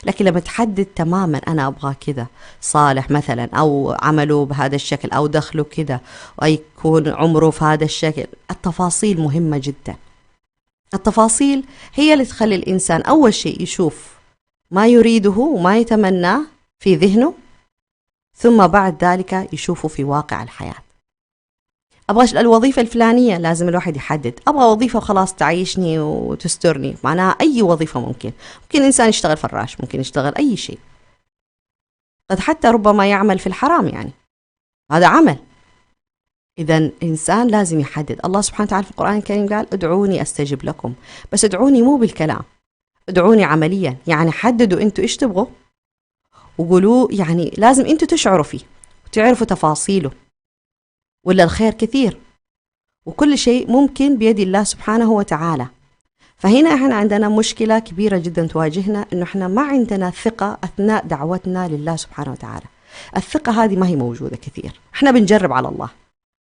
لكن لما تحدد تماما أنا أبغى كذا، صالح مثلا، أو عمله بهذا الشكل، أو دخله كذا، ويكون عمره في هذا الشكل، التفاصيل مهمة جدا. التفاصيل هي اللي تخلي الإنسان أول شيء يشوف ما يريده وما يتمناه في ذهنه، ثم بعد ذلك يشوفه في واقع الحياة. أبغى الوظيفة الفلانية، لازم الواحد يحدد أبغى وظيفة وخلاص تعيشني وتسترني، معناها أي وظيفة ممكن. ممكن إنسان يشتغل فراش، ممكن يشتغل أي شيء، قد حتى ربما يعمل في الحرام، يعني هذا عمل. إذا الإنسان لازم يحدد. الله سبحانه وتعالى في القرآن الكريم قال ادعوني أستجب لكم، بس ادعوني مو بالكلام، ادعوني عمليا، يعني حددوا أنتوا إيش تبغوا وقولوا، يعني لازم أنتوا تشعروا فيه وتعرفوا تفاصيله، ولا الخير كثير وكل شيء ممكن بيد الله سبحانه وتعالى. فهنا احنا عندنا مشكلة كبيرة جدا تواجهنا، انه احنا ما عندنا ثقة أثناء دعوتنا لله سبحانه وتعالى. الثقة هذه ما هي موجودة كثير. احنا بنجرب على الله،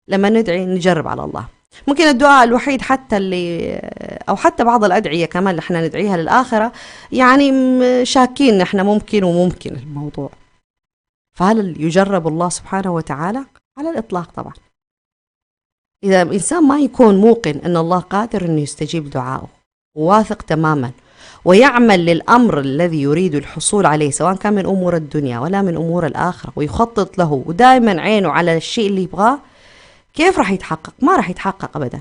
لما ندعي نجرب على الله. ممكن الدعاء الوحيد حتى اللي، أو حتى بعض الأدعية كمان اللي احنا ندعيها للآخرة، يعني شاكين احنا ممكن وممكن الموضوع. فهل يجرب الله سبحانه وتعالى؟ على الإطلاق طبعا. إذا الإنسان ما يكون موقن أن الله قادر أنه يستجيب دعائه، وواثق تماما، ويعمل للأمر الذي يريد الحصول عليه، سواء كان من أمور الدنيا ولا من أمور الآخرة، ويخطط له، ودائما عينه على الشيء اللي يبغاه، كيف راح يتحقق؟ ما راح يتحقق أبدا.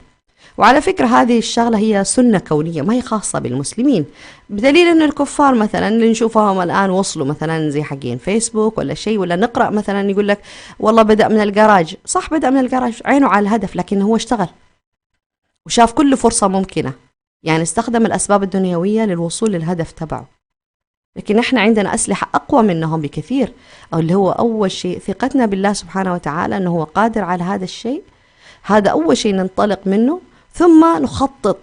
وعلى فكرة هذه الشغلة هي سنة كونية، ما هي خاصة بالمسلمين، بدليل أن الكفار مثلا اللي نشوفهم الآن وصلوا مثلا زي حقين فيسبوك ولا شيء، ولا نقرأ مثلا يقول لك والله بدأ من الجراج، صح بدأ من الجراج، عينه على الهدف، لكن هو اشتغل وشاف كل فرصة ممكنة، يعني استخدم الأسباب الدنيوية للوصول للهدف تبعه. لكن احنا عندنا أسلحة أقوى منهم بكثير، أو اللي هو أول شيء ثقتنا بالله سبحانه وتعالى أنه هو قادر على هذا الشيء، هذا أول شيء ننطلق منه، ثم نخطط.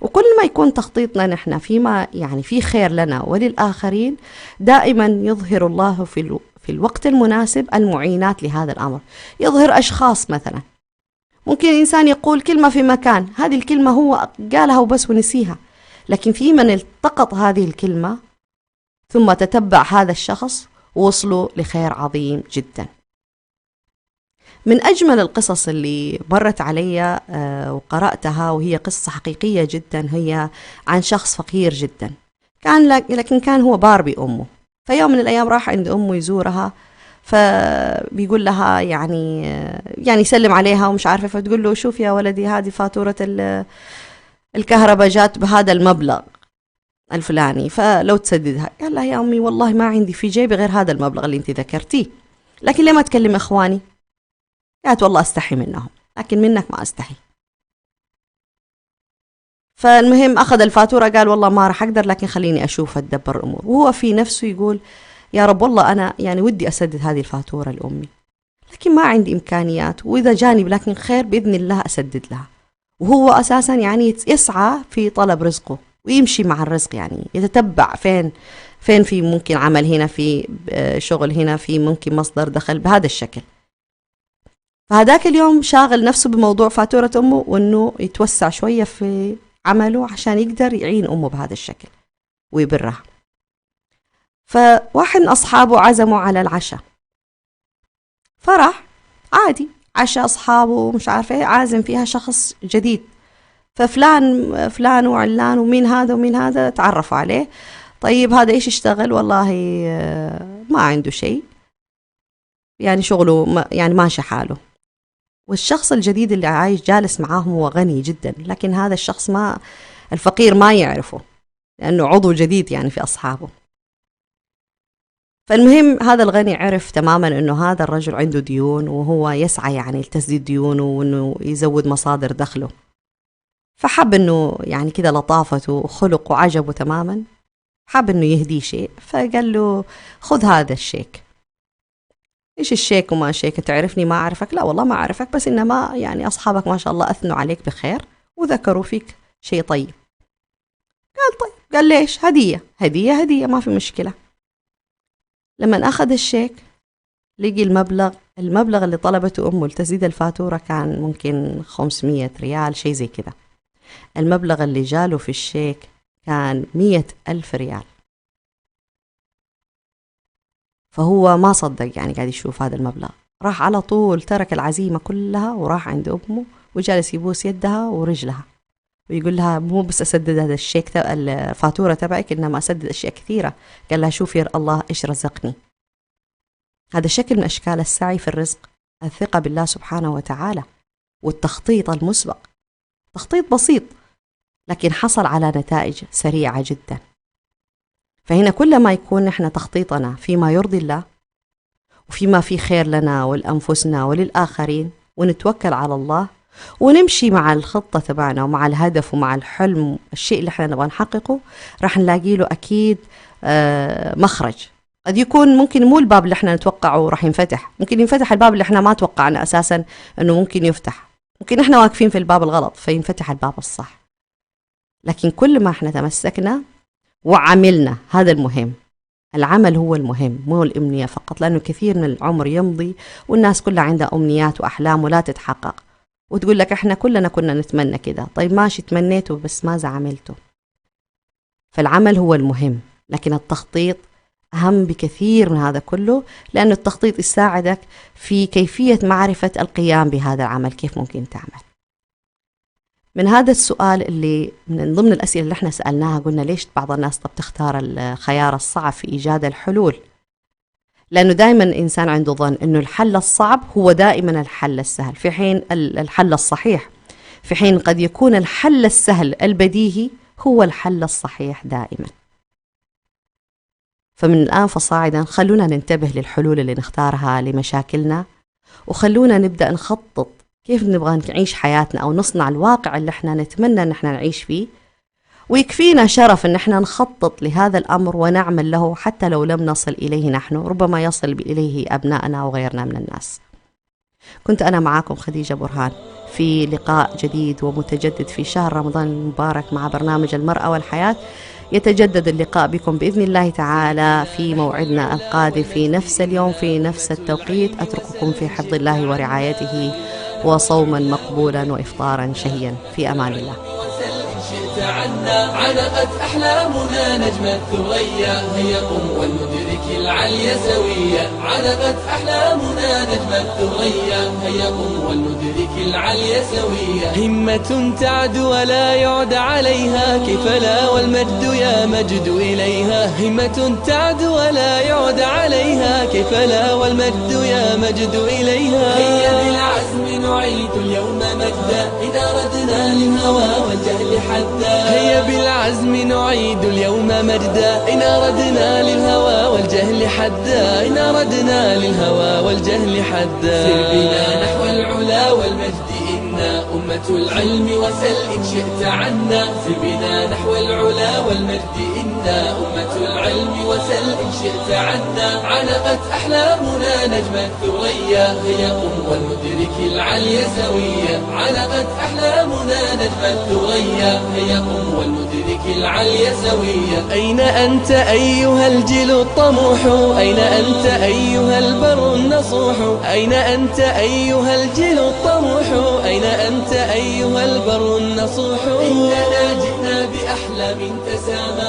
وكل ما يكون تخطيطنا نحن فيما يعني في خير لنا وللآخرين، دائما يظهر الله في الوقت المناسب المعينات لهذا الأمر. يظهر أشخاص مثلا، ممكن إنسان يقول كلمة في مكان، هذه الكلمة هو قالها وبس ونسيها، لكن في من التقط هذه الكلمة ثم تتبع هذا الشخص ووصلوا لخير عظيم جدا. من أجمل القصص اللي مرت علي وقرأتها، وهي قصة حقيقية جدا، هي عن شخص فقير جدا، كان لكن كان هو بار بأمه. فيوم من الأيام راح عند أمه يزورها، فبيقول لها يعني يسلم عليها ومش عارفة، فتقول له شوف يا ولدي هذه فاتورة الكهرباء جات بهذا المبلغ الفلاني، فلو تسددها. قال لها يا أمي والله ما عندي في جيبي غير هذا المبلغ اللي أنت ذكرتيه، لكن ليه ما تكلم إخواني؟ قالت والله أستحي منهم، لكن منك ما أستحي. فالمهم أخذ الفاتورة، قال والله ما راح أقدر، لكن خليني أشوف أتدبر الأمور. وهو في نفسه يقول يا رب والله أنا يعني ودي أسدد هذه الفاتورة لأمي، لكن ما عندي إمكانيات، وإذا جاني لكن خير بإذن الله أسدد لها. وهو أساسا يعني يسعى في طلب رزقه ويمشي مع الرزق، يعني يتتبع فين في ممكن عمل، هنا في شغل، هنا في ممكن مصدر دخل بهذا الشكل. فهذاك اليوم شاغل نفسه بموضوع فاتورة أمه، وأنه يتوسع شوية في عمله عشان يقدر يعين أمه بهذا الشكل ويبرها. فواحد من أصحابه عزمه على العشاء، فرح عادي، عشاء أصحابه ومش عارفة إيه، عازم فيها شخص جديد، ففلان فلان وعلان ومين هذا ومين هذا، تعرفوا عليه. طيب هذا إيش يشتغل؟ والله ما عنده شيء، يعني شغله يعني ماشي حاله. والشخص الجديد اللي عايش جالس معاهم هو غني جدا، لكن هذا الشخص ما الفقير ما يعرفه لأنه عضو جديد يعني في أصحابه. فالمهم هذا الغني عرف تماما أنه هذا الرجل عنده ديون، وهو يسعى يعني لتسديد ديونه وأنه يزود مصادر دخله. فحب أنه يعني كده لطافته وخلقه عجبه تماما، حب أنه يهديه شيء، فقال له خذ هذا الشيك. إيش الشيك وما شيك؟ تعرفني ما أعرفك؟ لا والله ما أعرفك، بس إنما يعني أصحابك ما شاء الله أثنوا عليك بخير وذكروا فيك شيء طيب. قال طيب. قال ليش؟ هدية هدية هدية، ما في مشكلة. لما أخذ الشيك لقي المبلغ اللي طلبته أمه لتسديد الفاتورة كان ممكن 500 ريال شيء زي كده. المبلغ اللي جاله في الشيك كان 100,000 ريال. فهو ما صدق يعني قاعد يشوف هذا المبلغ، راح على طول ترك العزيمة كلها وراح عند أمه وجالس يبوس يدها ورجلها ويقول لها مو بس أسدد هذا الشيك الفاتورة تبعك، إنما أسدد أشياء كثيرة. قال لها شوفي الله إيش رزقني. هذا شكل من أشكال السعي في الرزق، الثقة بالله سبحانه وتعالى والتخطيط المسبق. تخطيط بسيط لكن حصل على نتائج سريعة جدا. فهنا كل ما يكون نحن تخطيطنا فيما يرضي الله وفيما فيه خير لنا ولأنفسنا وللآخرين، ونتوكل على الله ونمشي مع الخطة تبعنا ومع الهدف ومع الحلم، الشيء اللي احنا نبغى نحققه، راح نلاقي له أكيد مخرج. قد يكون ممكن مو الباب اللي احنا نتوقعه راح ينفتح، ممكن ينفتح الباب اللي احنا ما توقعنا أساسا أنه ممكن يفتح، ممكن احنا واقفين في الباب الغلط فينفتح الباب الصح. لكن كل ما احنا تمسكنا وعملنا، هذا المهم، العمل هو المهم مو الأمنية فقط، لأنه كثير من العمر يمضي والناس كلها عندها أمنيات وأحلام ولا تتحقق، وتقول لك احنا كلنا كنا نتمنى كده. طيب ماشي تمنيته، بس ماذا عملته؟ فالعمل هو المهم، لكن التخطيط أهم بكثير من هذا كله، لأن التخطيط يساعدك في كيفية معرفة القيام بهذا العمل، كيف ممكن تعمل. من هذا السؤال اللي من ضمن الأسئلة اللي احنا سألناها، قلنا ليش بعض الناس طب تختار الخيار الصعب في إيجاد الحلول؟ لأنه دائما الإنسان عنده ظن أنه الحل الصعب هو دائما الحل السهل، في حين الحل الصحيح، في حين قد يكون الحل السهل البديهي هو الحل الصحيح دائما. فمن الآن فصاعدا خلونا ننتبه للحلول اللي نختارها لمشاكلنا، وخلونا نبدأ نخطط كيف نبغى نعيش حياتنا أو نصنع الواقع اللي احنا نتمنى أن احنا نعيش فيه. ويكفينا شرف أن احنا نخطط لهذا الأمر ونعمل له، حتى لو لم نصل إليه نحن، ربما يصل إليه أبناءنا وغيرنا من الناس. كنت أنا معاكم خديجة برهان في لقاء جديد ومتجدد في شهر رمضان المبارك مع برنامج المرأة والحياة. يتجدد اللقاء بكم بإذن الله تعالى في موعدنا القادم في نفس اليوم في نفس التوقيت. أترككم في حفظ الله ورعايته، وصوما مقبولا وإفطارا شهيا. في أمان الله. عنا علقت أحلامنا نجم الثريا، هيا قم ولندرك العليا سويا. علقت أحلامنا نجم الثريا، هيا قم ولندرك العليا سويا. همة تعد ولا يعد عليها، كيف لا والمجد يا مجد إليها. همة تعد ولا يعد عليها، كيف لا والمجد يا مجد إليها. هيا بالعزم نعيد اليوم مجدا، إن أردنا للهوى والجهل حدا. هيا بالعزم نعيد اليوم مجدا، إن أردنا للهوى والجهل حدا. إن أردنا للهوى والجهل حدا. سر بنا نحو العلا والمجد، إنا أمة العلم وسل إن شئت عنا. سر بنا نحو العلا والمجد، إنا أمة العلم وسل إن شئت عنا. علقت أحلامنا نجم الثريا، هيا قم ولندرك العليا سويا. علقت أحلامنا نجم الثريا، هيا قم ولندرك العليا سويا. أين أنت أيها الجيل الطموح؟ أين أنت أيها البر النصوح؟ أين أنت أيها الجيل الطموح؟ أين أنت أيها البر النصوح؟ إننا أحلى من تسامى.